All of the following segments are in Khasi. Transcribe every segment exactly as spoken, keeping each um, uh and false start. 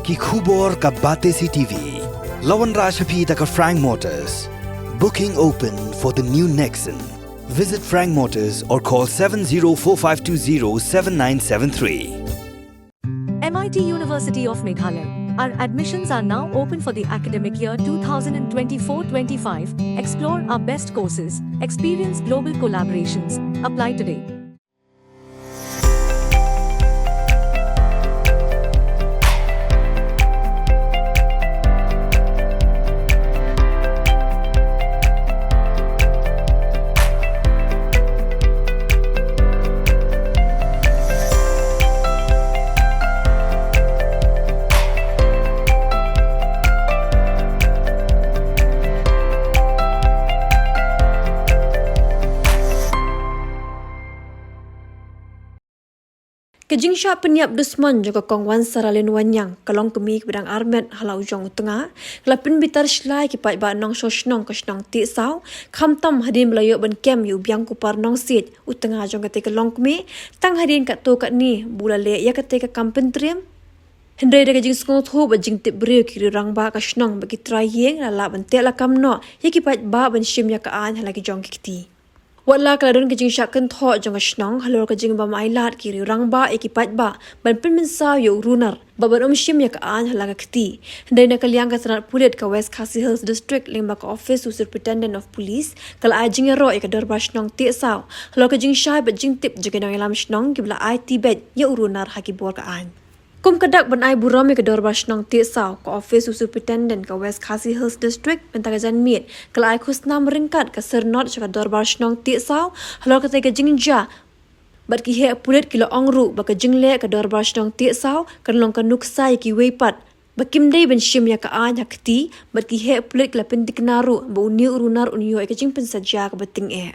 Ki khubor ka Batesi T V. La wanrah sha phi da ka Frank Motors. Booking open for the new Nexon. Visit Frank Motors or call seven zero four five two zero seven nine seven three. M I T University of Meghalaya. Our admissions are now open for the academic year twenty twenty-four twenty-five. Explore our best courses, experience global collaborations. Apply today. Ka jingshah pynïap dusmon jong ka Kong Wansarahlin Wanniang, ka longkmie kaba dang armet ha la u jong u tnga, ka la pynbitar shlai ki paidbah nongshong shnong ka shnong Tiehsaw, khamtam hadien ba la ïoh ban kem ïa u Biangkupar Nongsiej, u tnga jong kata ka longkmie, tang hadien katto katne ba u la leh ïa kata ka kam pyntriem. Hynrei da ka jingsngewthuh bad jingtip briew ki riew rangbah ka shnong bad ki trai ïing la lah ban teh lakam noh ïa ki paidbah ban shim ïa ka aiñ ha la ki jong ki kti. Wat la ka la don ka jingshah kynthoh jong ka shnong halor ka jingbym ailad ki riew rangbah ïa ki paidbah ban pynmynsaw ïa u runar bad ban ym shim ïa ka aiñ ha la ka kti. Hynrei na ka liang ka tnat pulit ka West Khasi Hills District lyngba ka Office u Superintendent of Police ka la ai jingïaroh ïa ka Dorbar Shnong Tiehsaw halor ka jingshai bad jingtip jong ki nongïalam shnong kiba la aiti beit ïa u runar ha ki bor ka aiñ. Kum ka dak ban ai burom ïa ka Dorbar Shnong Tiehsaw, ka Office u Superintendent ka West Khasi Hills District mynta ka janmiet ka la ai khusnam ryngkat ka syrnod sha ka Dorbar Shnong Tiehsaw halor kata ka jingjia. Bad ki heh pulit ki la ong ruh ba ka jingleh ka Dorbar Shnong Tiehsaw kan long ka nuksa ïa kiwei pat ba kim dei ban shim ïa ka aiñ ha kti, bad ki heh pulit ki la pynthikna ruh ba une u runar un ïoh ïa ka jingpynsajia kaba tyngeh.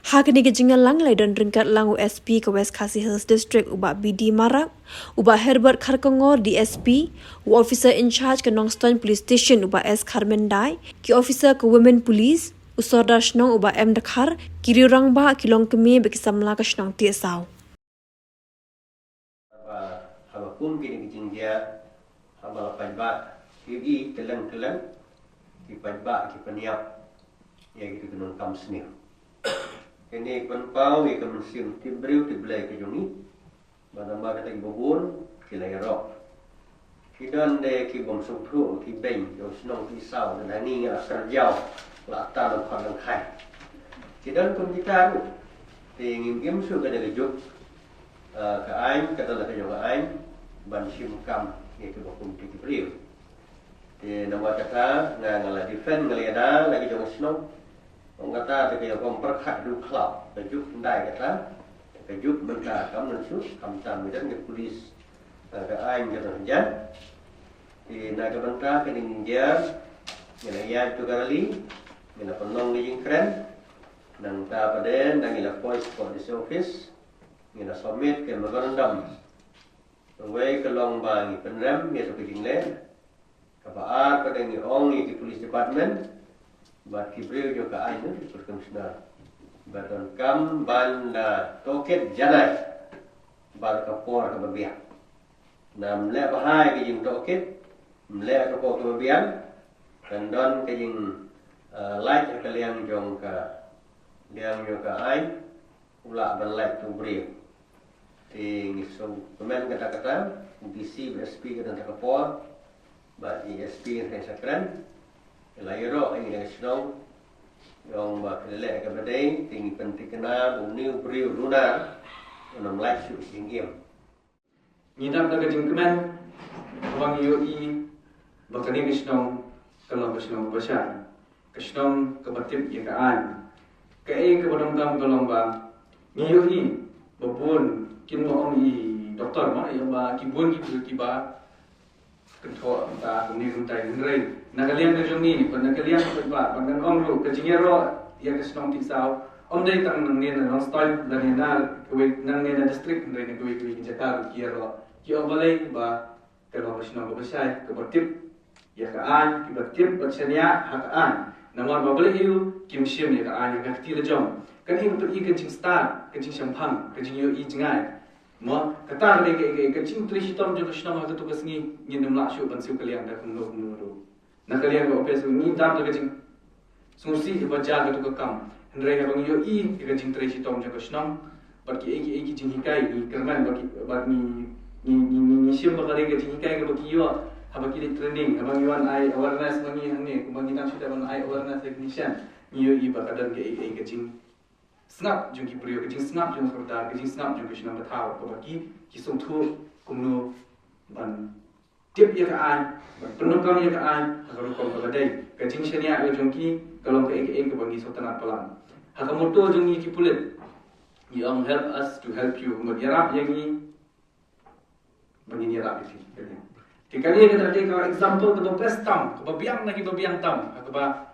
Ha kane ka jingïalang la don ryngkat lang u S P ka West Khasi Hills District u Bah B D Marak, u Bah Herbert Kharkongor D S P, u officer in charge ka Nongstoiñ Police Station u Bah S Kharmyndai, ki officer ka Women Police, u Sordar Shnong u Bah M Dkhar, ki riew rangbah, ki longkmie bad ki samla ka shnong Tiehsaw. Ba haba kum kine ki jingjia, haba la paidbah ki ïohi kylleng kylleng, ki paidbah ki pynïap ïa kito ki nongkam sniew. Kine ki pynpaw ïa ka mynsiem tip briew tip Blei ka jong ngi. Bad namar kata kiba bun ki la ïaroh. Ki don de ki bym sngewthuh ki beiñ ki ong shnong Tiehsaw, da ngi ngi la kyrjaw la tan khot lang khai. Ki don kum kita ruh. Te ngim im shuh ka da ka juk, eh, ka aiñ, ka don la ka jong ka aiñ ban shim kam ïa kiba kum kiti ki briew. Te namar kata nga nga la defend, nga la ïada la ki jong ka shnong. Ong kata te ka ïa bym pyrkhat du khlaw, ka juk ndai kata, ka juk mynta kam nan shu, khamtam ngi don ka police, eh, ka aiñ ka don jan. Te na ka bynta kane ngi ïa, ngi la ïaid tu ka rally, ngi la pynlong ka jingkren. Nangta pat de ngi la poi spot D C office, ngi la submit ka memorandum. Kawei ka long ba ngi pynrem ïa ka jingleh. Kaba ar pat de ngi ong ïa ki police department bad ki briew jong ka aiñ, ki police commissioner, ba donkam ban da tohkit janai bad ka por kaba biang. Namar leh bha ïa ka jingtohkit, ym leh ka por kaba biang, kan don ka jing, eh, lait ha ka liang jong ka, liang jong ka aiñ, u lah ban lait tu briew. Te ngi sngewkmen kata kata, u D C bad S P ka don ta ka por, bad i S P ngi sa kren, la ïaroh ïa ngi da ka shnong, ong ba ka leh kaba dei, te ngi pynthikna ba une u briew u runar un ym lait shuh jingim. Ngi dap da ka jingkmen ba ngi ïohi ba kane ka shnong ka long ka shnong kaba shai, ka shnong kaba tip ïa ka aiñ. Kaei kaba donkam ka long ba ngi ïohi ba bun, kin ba ong i doktor mo, ïa ba ki bun ki briew kiba kynthoh mynta kumne kumtai, hynrei na ka liang ka jong ngi, bad na ka liang ka paidbah, bad ngan ong ruh ka jingïaroh ïa ka shnong Tiehsaw ym dei tang nangne na Nongstoiñ lane na kawei, nangne na district, hynrei na kawei kawei ki jaka ruh ki ïaroh, ki ong balei ba ka long ka shnong kaba shai, kaba tip ïa ka aiñ, kiba tip bad shaniah ha ka aiñ. Namar ba balei ïa u kim shim ïa ka aiñ ha ka kti la jong. Kane ka pyni ka jingstad, ka jingshemphang, ka jingïohi jngai. Mo, kata ka dei ka, ka, ka jingtrei shitom jong ka shnong ha kato ka sngi, ngin ym lah shuh ban siew kylliang da kumno kumno ruh. Na ka liang ka office ngi dap da ka jingsngewsih ba jia kato ka kam. Hynrei haba ngi ïohi ïa ka jingtrei shitom jong ka shnong bad kiei kiei ki jinghikai, ngi kyrmen ba ki, ba ngi, ngi, ngi, ngi, ngi shim ba ka dei ka jinghikai kaba ki ïoh haba ki leit training, haba ngi wan ai awareness ba ngi hangne, kumba ngi dang shu dep wan ai awareness recognition, ngi ïohi ba ka don kiei kiei ka jing sngap jong ki briew, ka jingsngap jong ka kordar, ka jingsngap jong ka shnong ka thaw, kaba ki, ki sngewthuh kumno ban tip ïa ka aiñ, ban pyndonkam ïa ka aiñ ha ka rukom kaba dei. Ka jingshaniah ka jong ki ka long kaei kaei kaba ngi sngewtynnat palat. Ha ka motto jong ngi ki pulit, ngi ong, "Help us to help you." Mut ïarap ïa ngi ba ngin ïarap ïa phi. Te kane ka dei ka example kaba best tam, kaba biang na kiba biang tam, ha kaba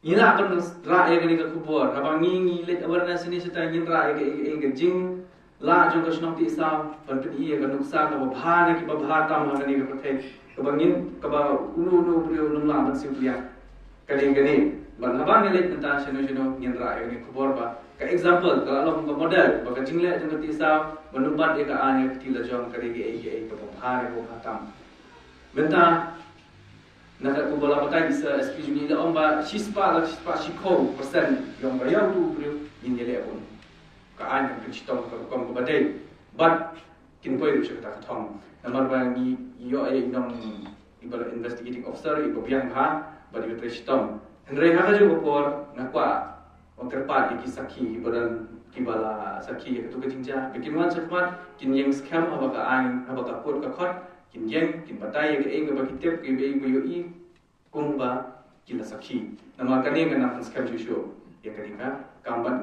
ngi lah ban rah ïa kane ka khubor. Haba ngi, ngi leit awareness ni, shisha ngin rah ïa ka, ïa ka jinglah jong ka shnong Tisaw ban pyni ïa ka nuksa kaba bha na kiba bha tam ha kane ka pyrthei, kaba ngin, kaba uno uno u briew un ym lah ban siew kylliang. Ka dei kane. Bad haba ngi leit mynta shano shano ngin rah ïa kane ka khubor ba ka example ka la long ka model ba ka jingleh jong ka Tisaw ban ummat ïa ka aiñ ha ka kti la jong ka dei kaei kaei kaba bha ne kaba bha tam. Mynta na ka, kumba la batai ki sa S P jong ngi, la ong ba shispah la shispah shiphew percent, ong ba ïa uto u briew ngin ïaleh bun. Ka aiñ kan pynshitom ha ka rukom kaba dei. Bad kin poi ruh sha kata ka thong. Namar ba ngi ïoh ïa i nong, iba la investigating officer, iba biang bha bad iba trei shitom. Hynrei ha kajuh ka por nga kwah ban kyrpad ïa ki sakhi, iba don, kiba la sakhi ïa kato ka jingjia, ba kin wan shakhmat, kin ïeng skhem haba ka aiñ, haba ka kot ka khot, kin ïeng, kin batai ïa kaei kaba ki tip, kaei ba ïohi, kumba ki la sakhi. Namar kane ka nang pynskhem shuh shuh ïa kane ka kam, bad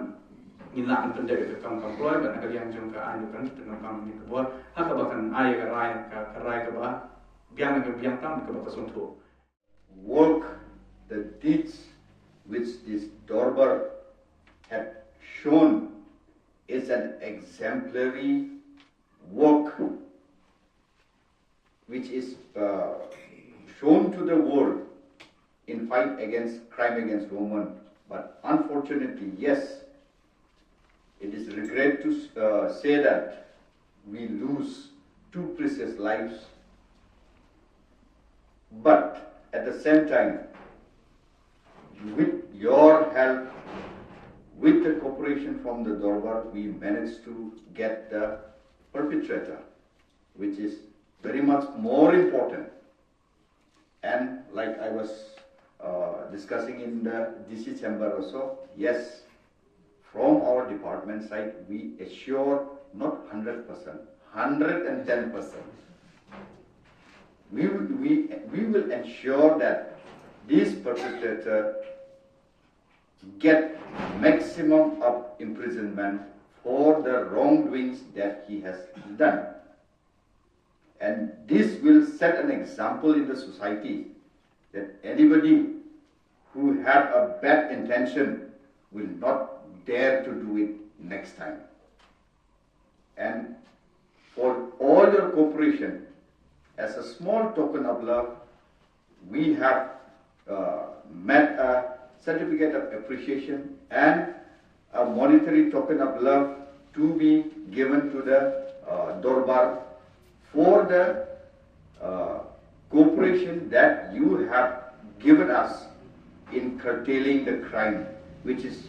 ngin lah ban pyndep ïa ka kam kam kloi, bad na ka liang jong ka aiñ ruh kan pyndonkam ïa ka bor ha kaba kan ai ïa ka rai, ka, ka rai kaba biang, ka biang tam, kaba ka sngewthuh. Work, the deeds which this Dorbar had shown is an exemplary work which is, uh, shown to the world in fight against crime against women. But unfortunately, yes, it is regret to, uh, say that we lose two precious lives. But at the same time, with your help, with the cooperation from the Dorbar, we managed to get the perpetrator, which is very much more important. And like I was, uh, discussing in the D C chamber also, yes, from our department side, we assure not hundred percent, hundred and ten percent. We, will- we, we will ensure that this perpetrator get maximum of imprisonment for the wrongdoings that he has done. And this will set an example in the society that anybody who have a bad intention will not dare to do it next time. And for all your cooperation, as a small token of love, we have, uh, made a certificate of appreciation and a monetary token of love to be given to the, uh, Dorbar for the, uh, cooperation that you have given us in curtailing the crime, which is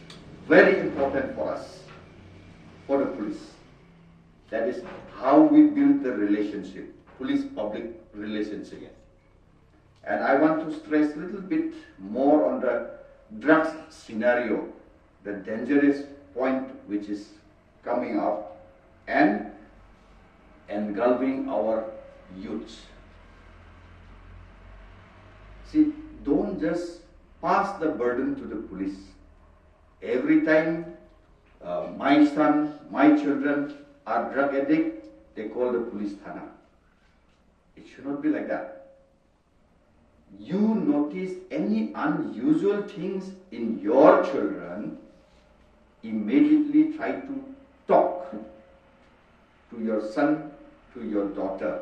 very important for us, for the police. That is how we build the relationship, police-public relationship. And I want to stress a little bit more on the drugs scenario, the dangerous point which is coming up and engulfing our youths. See, don't just pass the burden to the police. Every time, uh, my son, my children are drug addict, they call the police thana. It should not be like that. You notice any unusual things in your children, immediately try to talk to your son, to your daughter.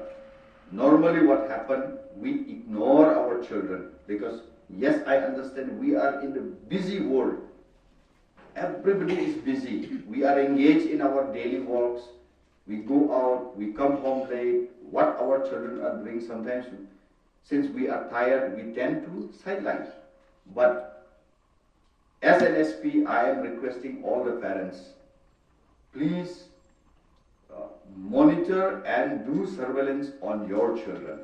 Normally what happen, we ignore our children because, yes, I understand we are in the busy world. Everybody is busy. We are engaged in our daily works. We go out, we come home late. What our children are doing sometimes, since we are tired, we tend to sideline. But as an S P, I am requesting all the parents, please uh, monitor and do surveillance on your children.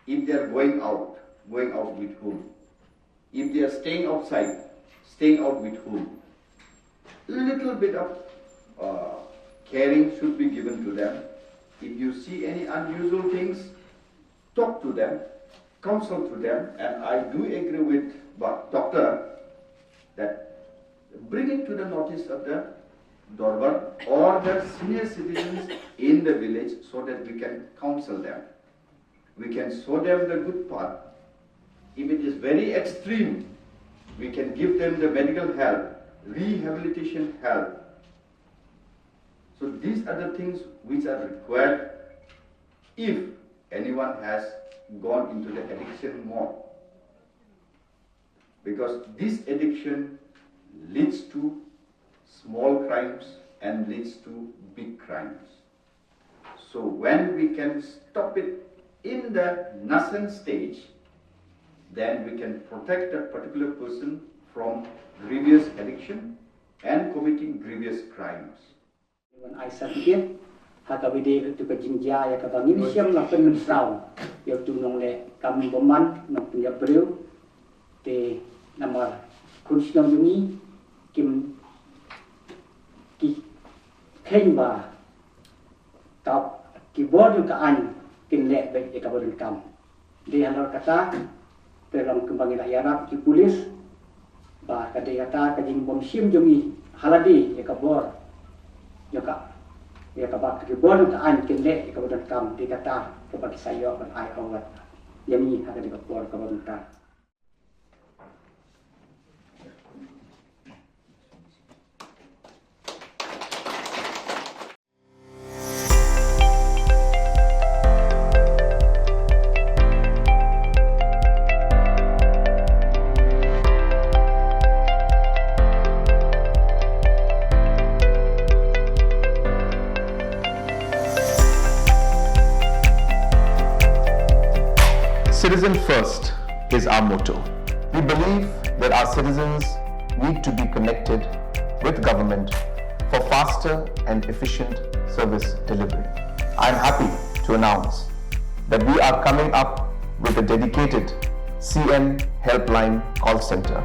If they are going out, going out with whom? If they are staying outside, staying out with whom? Little bit of uh, caring should be given to them. If you see any unusual things, talk to them, counsel to them, and I do agree with but doctor that bring it to the notice of the Dorbar or the senior citizens in the village so that we can counsel them. We can show them the good path. If it is very extreme, we can give them the medical help, rehabilitation help. So these are the things which are required if anyone has gone into the addiction mode. Because this addiction leads to small crimes and leads to big crimes. So when we can stop it in the nascent stage, then we can protect that particular person from grievous addiction and committing grievous crimes. Wan ai certificate ha kaba ïadei bad uto ka jingjia ïa kaba ngim shym la pynmynsaw ïa uto u nongleh kam bymman, nongpynïap briew. Te namar khun shnong jong ngi kim, ki kheiñ ba ka, ki bor jong ka aiñ kin leh beit ïa kaba donkam. Dei halor kata, te long kumba ngi la ïarap ki pulit ba ka dei kata ka jingbymshim jong ngi ha lade ïa ka bor jong ka, ïa kaba ki bor jong ka aiñ kin leh ïa kaba donkam. Dei kata kaba ki sa ïoh ban ai award ïa ngi ha kane ka por kaba mynta. Citizen first is our motto. We believe that our citizens need to be connected with government for faster and efficient service delivery. I am happy to announce that we are coming up with a dedicated C M Helpline call center.